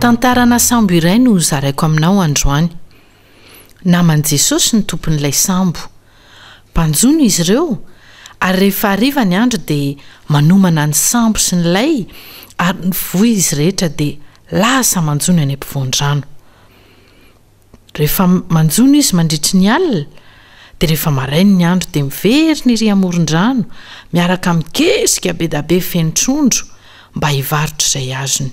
Tantarana sambo iray no hozaraiko aminao androany. Naman'i Jesosy ny tompon'ilay sambo. Mpanjono izy ireo, ary rehefa hariva ny andro dia manomana ny sambo sy ny lay ary ny voa izy rehetra dia lasa manjono eny ampovoan-drano. Rehefa manjono izy mandritry ny alina, dia rehefa maraina ny andro dia miverina ery amoron-drano miaraka amin'ny kesika bedabe feno trondro mba hivarotra izay azony.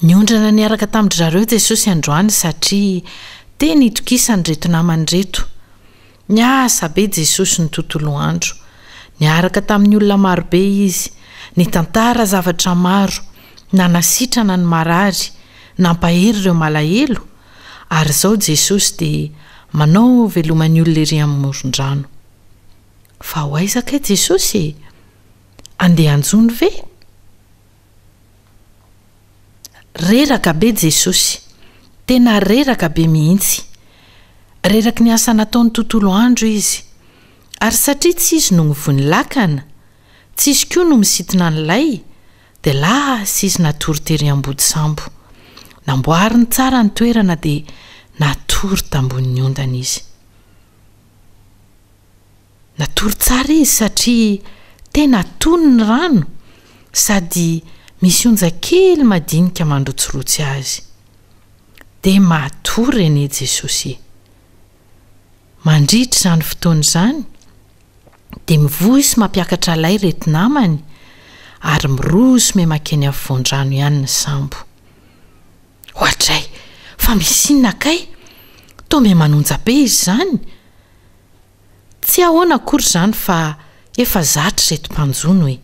Niondrana niaraka tamin-dry zareo Jesosy androany satria tena itokisany ireto namany ireto. Niasa be Jesosy ny tontolo andro. Niaraka tamin'ny olona marobe Izy, nitantara zavatra maro, nanasitrana ny marary, nampahery ireo malahelo, ary izao Jesosy dia manao veloma ny olona ery amin'ny moron-drano. Fa ho aiza kay Jesosy e? Andeha hanjono ve? Reraka be Jesosy. Tena reraka be mihitsy. Reraky ny asa nataony tontolo andro Izy. Ary satria tsy Izy no mivoy ny lakana, tsy Izy koa no misintona ny lay, dia lasa Izy natory tery ambody sambo. Namboariny tsara ny toerana dia natory tambonin'ny ondana Izy. Natory tsara izy satria tena tony ny rano sady misy onja kely madinika mandrotsirotsy azy. Dia matory anie Jesosy e! Mandritra izany fotoana izany dia mivoy sy mampiakatra lay ireto namany ary miroso miha-makeny afovoan-drano ihany ny sambo. Oadray! Fa misy inona kay? Toa miha-manonja be izy izany? Tsy ahoana akory izany fa efa zatra ireto mpanjono e!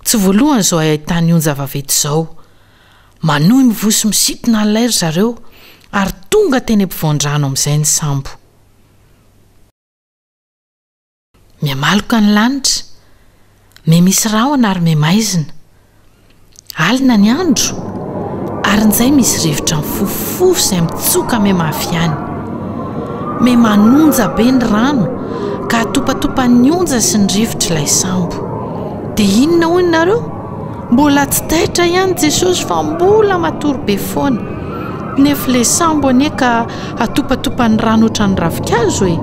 Tsy voalohany izao ahitany onja vaventy izao. Manohy mivoy sy misintona an'ilay ry zareo ary tonga teny ampovoan-drano amin'izay ny sambo. Mihamaloka ny lanitra, miha-misy rahona ary miha-maizina. Alina ny andro, ary njay misy rivotra mifofofofo izay mitsoka me mafy ihany. Me manonja be ny rano ka atopatopan'ny onja sy ny rivotra ilay sambo. Dia inona hoy nareo? Mbola tsy taitra ihany Jesosy fa mbola matory be foana. Nefa ilay sambo anie ka atopatopan'ny rano ohatran'ny ravinkazo e!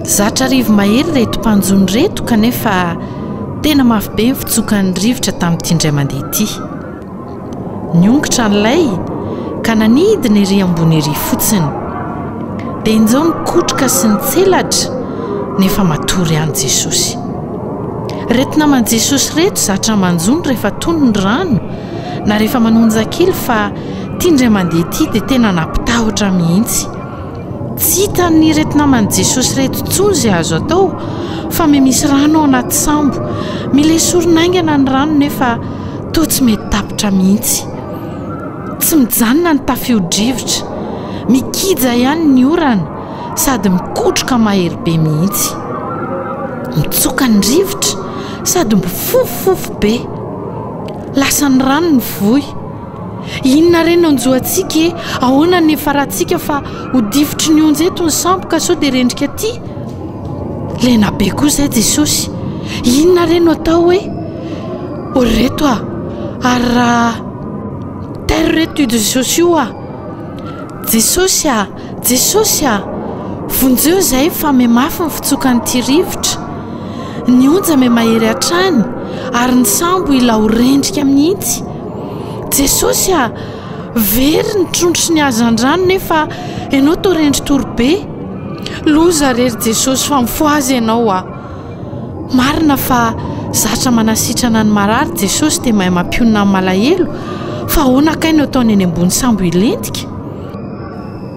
Zatra rivo-mahery ireto mpanjono ireto kanefa tena mafy be ny fitsokan'ny rivotra tamin'ity indray mandeha ity. Niongotra ny lay ka nanidina ery ambony ery fotsiny. Dia injao nikotroka sy nitselatra nefa matory ihany Jesosy. Ireto naman'i Jesosy ireto zatra manjono rehefa tony ny rano na rehefa manonja kely fa ity indray mandeha ity dia tena nampitahotra mihitsy. Tsy hitan'ireto naman'i Jesosy ireto intsony izay azo atao fa me misy rano ao anaty sambo. Mila esorina haingana ny rano nefa toa tsy mety tapitra mihitsy. Tsy mijanona ny tafio-drivotra. Mikija ihany ny orana sady mikotroka mahery be mihitsy. Mitsoka ny rivotra sady mifofofofo be. Lasan'ny rano ny voy. Inona re no hanjo antsika e? Ahoana ny niafarantsika fa ho difotry ny onja eto ny sambo ka sao dia rendrika aty? Lena be koa izay Jesosy. Inona re no atao e? O ry reto a! Ary raha tairo reto io Jesosy io a! Jesosy a! Jesosy a! Vonjeo izahay fa mihamafy ny fitsokan'ity rivotra. Ny onja mihamahery hatrany ary ny sambo hila ho rendrika mihitsy. Jesosy a! Very ny trondro sy ny hazandrano nefa Ianao toa rendri-tory be. Loza re ry Jesosy fa mifohaza Ianao a! Marina fa zatra manasitrana ny marary Jesosy dia mahay mampionona ny malahelo fa ahoana kay no ataony eny ambony sambo hilentika?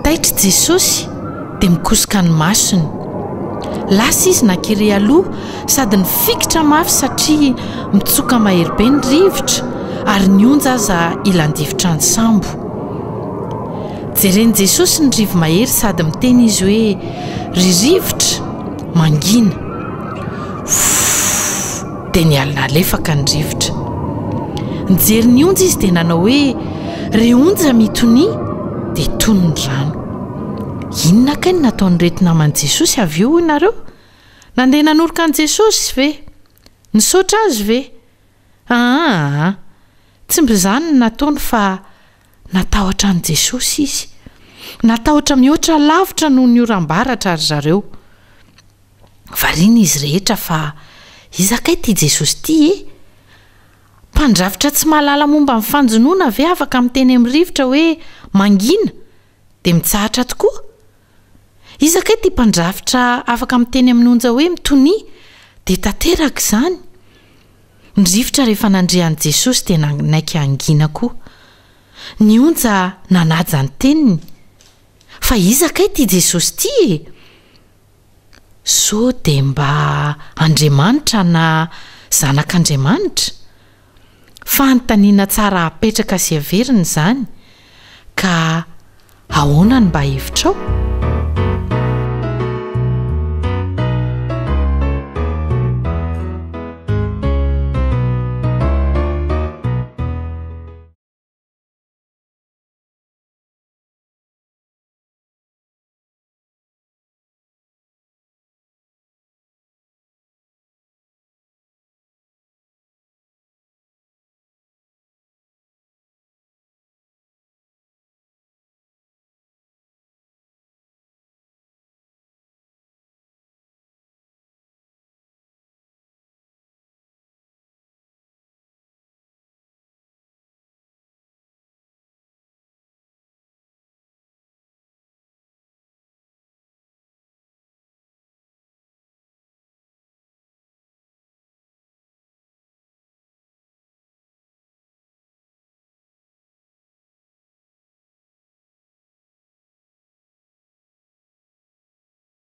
Taitra Jesosy dia mikosoka ny masony. Lasa izy nakery aloha sady nifikitra mafy satria mitsoka mahery be ny rivotra ary ny onja aza hilan-difotra ny sambo. Jeren'i Jesosy ny rivo-mahery sady miteny izy hoe, Ry rivotra, mangina. Fffff! Dia nialonalefaka ny rivotra. Nijery ny onja izy dia nanao hoe, Ry onja mitonia! Dia tony ny rano. Inona kay no nataon'ireto naman'i Jesosy avy eo hoy nareo? Nandeha nanoroka an'i Jesosy ve? Nisaotra azy ve? Aa! Tsy mba izany no nataony fa natahotra an'i Jesosy izy. Natahotra mihoatra lavitra noho ny oram-baratra ry zareo. Variana izy rehetra fa iza kay ity Jesosy ity e? Mpandrafitra tsy mahalala momba ny fanjonoana ve afaka miteny amin'ny rivotra hoe mangina dia mitsahatra tokoa? Iza kay ity mpandrafitra afaka miteny amin'ny onja hoe mitonia dia tanteraka izany? Ny rivotra rehefa nandre an'i Jesosy dia nanaiky hangina koa. Ny onja nanaja ny teniny. Fa iza kay ity Jesosy ity e? Sao dia mba Andriamanitra na Zanak'Andriamanitra? Fanontaniana tsara apetraka sy averina izany, ka ahoana no mba hevitrao?